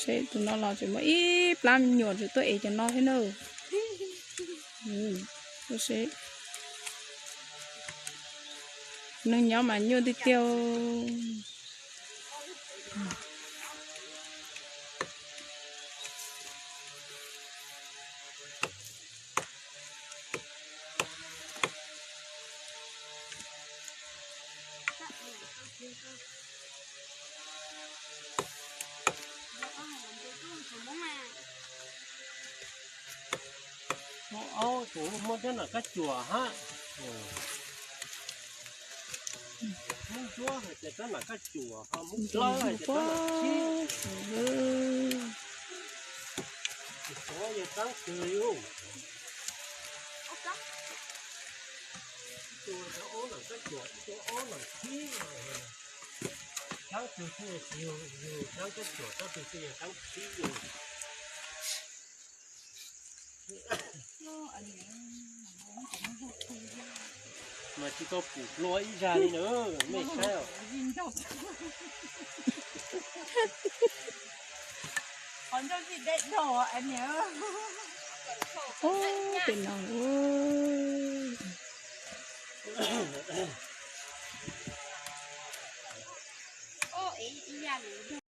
Seb tus no los tseem muaj ib plab me nyuam tseem tuaj ev cov no thiab na. Ua seb, neeg nyob mas nyuaj tiag tiag. Muab aub, kuv muab rab nam kab cuam hab. Muab ntsuab hais tias rab nam kab cuam, ho muab dlawb hais tias rab nam khib. Tus tsov yog rab twg yus? Tus aub nam kab cuam, tus aub nam khib. Rab twg thiaj yog yus rab kab cuam, rab twg thiaj yog rab khib yus? Mas tsis tau pum hlua ib zag li na, mej saib os. Ub, pem no.